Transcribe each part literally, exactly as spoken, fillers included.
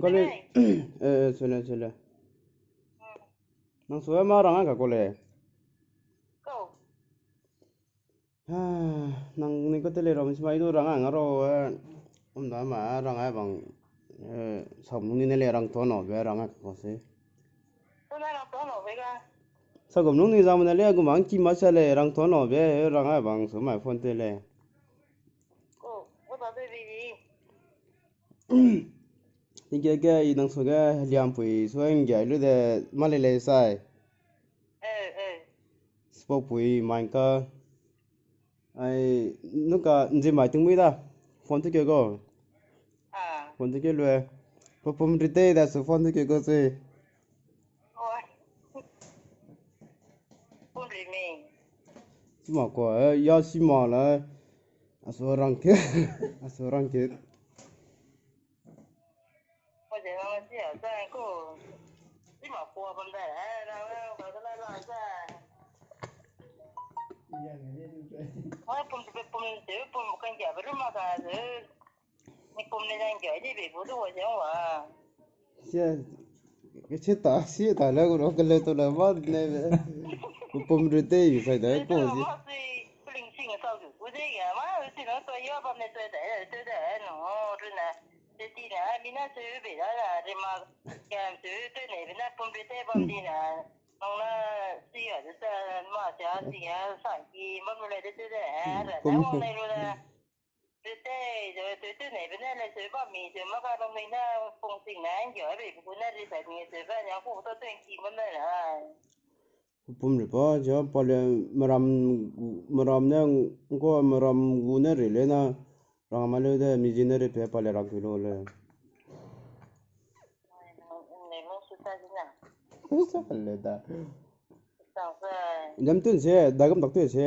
Kale. Eh, sele, sele. Nang sua ma rang a ka kole. Nang ni ko tele rom si mai du rang a nga ro, eh, um da ma rang a bang, eh, sam ni ne le rang to no be rang a ka ko se. Sa gum nung ni zam ne le gum ang ki ma sa le rang to no be rang a bang su mai phone te le. Tingke ke i nang su ge liam pui su ang ge lu de ma le le sai. Spok pui mai ka. Ai, nung ka nzi mai ting mui da. Phone te ke go. Phone te ke lue. Pupum rite da su phone te ke go se. Sima ko, eh, ya sima la. Aso rang ke. Aso rang ke. Sia, ke sia ta, sia ta le gu ro ke le to le ma ne. Pum ru te yu sai da ko zi. Pum. Tei, tei, tei, tei, nei, bene, le, tei, ba, mi, tei, ma, ka, bam, nei, na, pung, sing, na, ngi, a, be, bu, na, ri, sa, mi, tei, ba, nya, ku, to, tei, ki, bam, na, ra. Pum ri pa, ja, pa, le, maram, maram, ne, ko, maram, gu, ne, ri, le, na, rang, ma, le, de, mi, ji, ne, ri, pe, pa, le, rang, ki, lo, le. Ai, na, ne, mo, su, sa, ji, na. Sa, le, da. Sa, sa. Jam, tun, se, da, gam, dak, tun, se.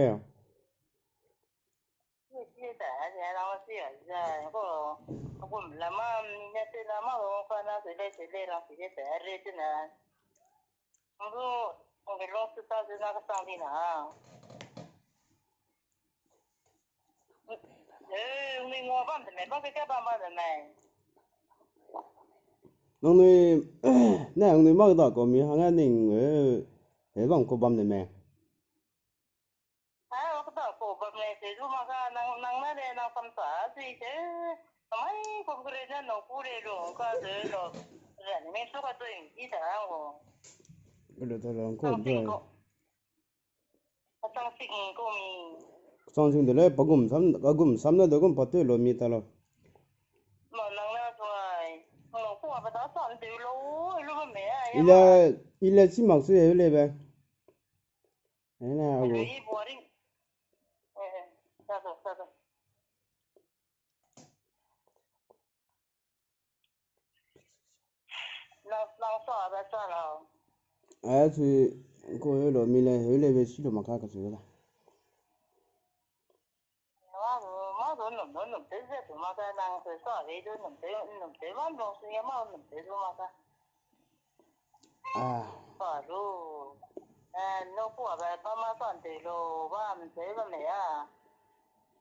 Nangnui, ne, nangnui mak da ko mi hang a ning, eh, eh, bam ko bam de me. Ha, wang kata ko bam le se zu ma ka nang, nang na le nang sam sa si se. Kamai ko kure na no ku le lo ka se lo. Ra ne me so ka to ing ki ta ang ko. Lo ta lo ko. Sang sing ko. Sang sing ko mi. Sang sing de le pa gum sam, pa gum sam na de gum pa te lo mi ta lo. Ma nang na so ai. No ku pa ta sam de lo, lo me ai. Ile, ile si mak su e le be. Ena, hello, agu. Ye boring. Eh, eh, sa to, sa to. Nang, nang sa, ba sa lau. Ai, si, ko hello, mi le, hello, be si lo ma ka ka su la. Ma du, ma du num, num, num, te ze tu ma ka nang se sa le du num te, num te ma num su ya ma num te du ma ka. Ah. Sa lu. Eh, no ku a ba, ba ma sa te lo, ba m te ba me a.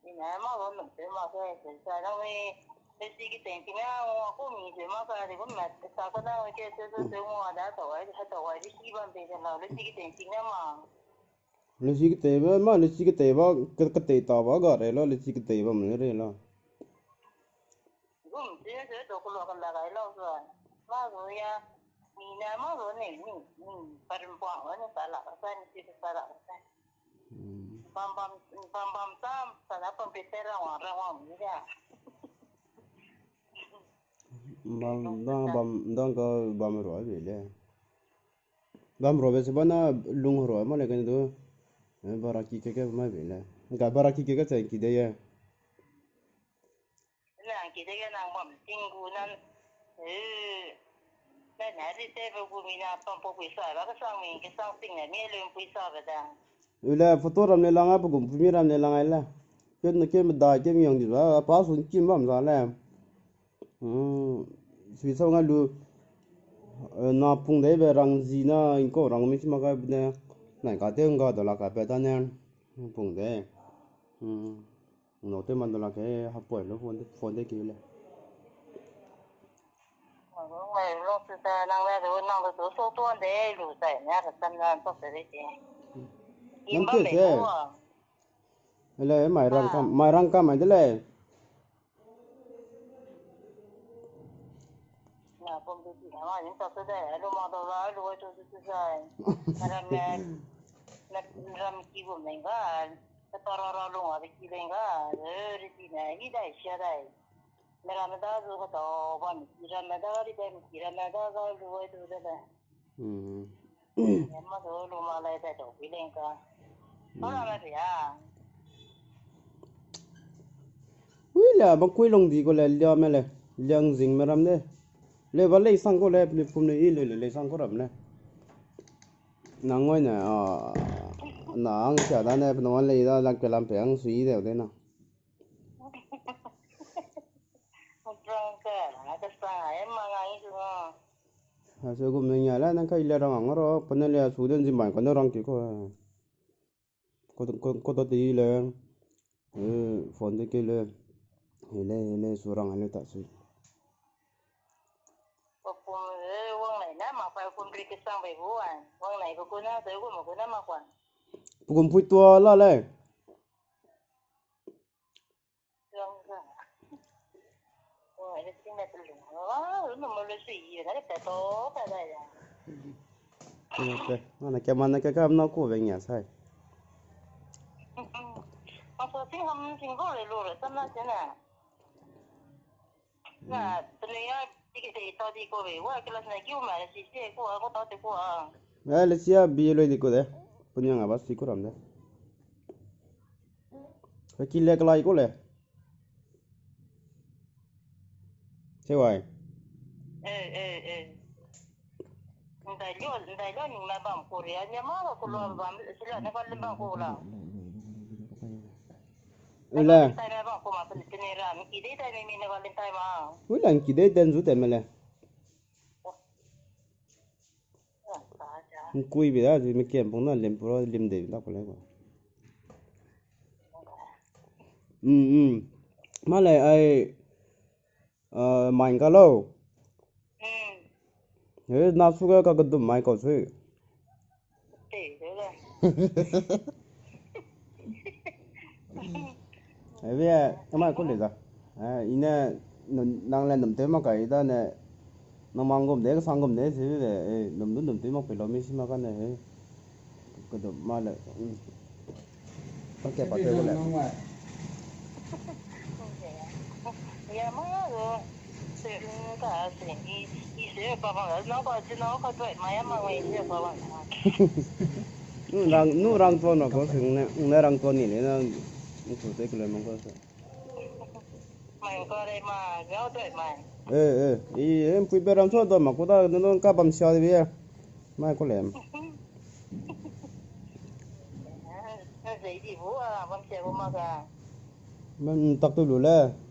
Ni na ma lu num te ma ke, se sa nang ni, le si ki teng ki na, wa ku mi se ma ka, de ku ma, sa ka nang ke, se, se, se, wa da sa wa, sa wa, de si ba m te se na, le si ki teng ki na ma. Lesi ketei ba, ma lesi ketei ba, ke-, ketei ta ba ga re la, lesi ketei ba me re la. Gum si ne se do kulo ka la gai lau sa. Ma zo ya, mi na ma zo ne, ni, ni, parim puang wa ne sa la ka sa, ni si sa la ka sa. Hmm. Bam, bam, bam, bam sa, sa na pam pe te ra wang, ra wang mi ya. Bam, dang bam, dang ka bam ro ai be le. Bam ro be se ba na lung ro ma le kane du. Eh, bara ki ke ke mai be le. Ga bara ki ke ke chai ki de ye. Nang ki de ye nang bam ting gu nan. Eh. Na na ri te be gu mi na pam po pui sa ba ka sang mi ke sang ting na mi lung pui sa be da. Ule photo ram le lang a pe gum pumi ram le lang ai le. Ke na ke me da ke mi yang di ba pa sun kim bam za le. Hmm, sui sau nga lu, eh, na pung dei be rang zi na, ingkau rang mi chi ma kai ne, nai ka te nga da la ka pe ta ne, pung dei. Hmm, no te man da la ke, hapoi lu phone de, phone de ki le. Mai lu se ta nang le du, nang le du so tuan de lu zai ne, ka san na so se de ti. Nang ke se. Ele mai rang kam, mai rang kam mai de lei. Na pom du ti na ma yin ta se de, lu ma do la, lu ai tu se se zai. Na ram ne, na ram ki bu meng ga, ta ra ra lu ma de ki leng ga, e, ri ti ne, i dai sia dai. Meramme da zu hedau bam ki, ramme da ri bam ki, ramme da ga lu ai du de le. Hmm. Mâ du lu ma lai dai dau bi leng ka. Mâ ramme bia. Ui le, ba kui long di ko le, lia me le, liang zing me ram de. Le ba lei sang ko le, pum ne i le le lei sang ko ram le. Nang oi ne, a, na ang sia da ne, pe nang lei da, lang pe lam pe ang sui de de na. Drunk, a, ka sang, a, e, ma nga ngi su nga. A, se gum ne nya la, nang kai le rang ang ro, pa ne le su den zi mai ka ne rang ki ko. Ko, ko, ko ta ti le, e, phone de ke le, e le, e le, su rang le ta su. Ko pum, e, wang nai na, ma pa kum ri ke sang bei bu a, wang nai ko ku na, se gum ku na ma kwa. Pu kum pui tua la le. Mana ke, mana ke kam na ku beng ya sai. Na, tene ya, tiki te ta di ko be, wa class na kiu ma, si se ko, ko ta te ko a. Eh, le sia bi lo di ko de. Punya nga ba si ko ram de. Ka ki le kalai ko le. Se wai. Eh, eh, eh. Ndai lio, ndai lio ning ma bam ko ria, nya ma ko lo bam, sila ne ka lim bam ko la. Ule. Tai ma bam ko ma, tene ra, mi ki dei tai mi, mi ne ka lim tai ma. Ule, mi ki dei den zu te me le. Nkui bi da, zi mi kem pung na lim pura lim de da ko le ko. Mm, mm. Ma le ai, ah, mai ka lo. Mm. Eh, na su ga ka kedum mai ko sui. Te, te le. Ebe, ama ku le da. Eh, i ne, nang le num te ma kai da ne, nang mang gum de, ka sang gum de, si de, eh, num du num te ma pe lo mi si ma ka ne, eh. Kedum ma le, mm. Ka ke pa te le. Ya ma lo, se, mm, ka se, i, i se pa bang, na ka, na ka doi ma ya ma wei se pa bang. Nu rang, nu rang tuan ma ko se, ne, ne rang tuan ni le, na, nu tu te ke le ma ko se. Mai ko le ma, ya doi ma. Eh, eh, i, eh, pui be ram so do ma ko da, no, no, ka bam sia de bi ya. Mai ko le. Na zei di bu, a, bam sia bu ma ka. Bam tak tu lu le.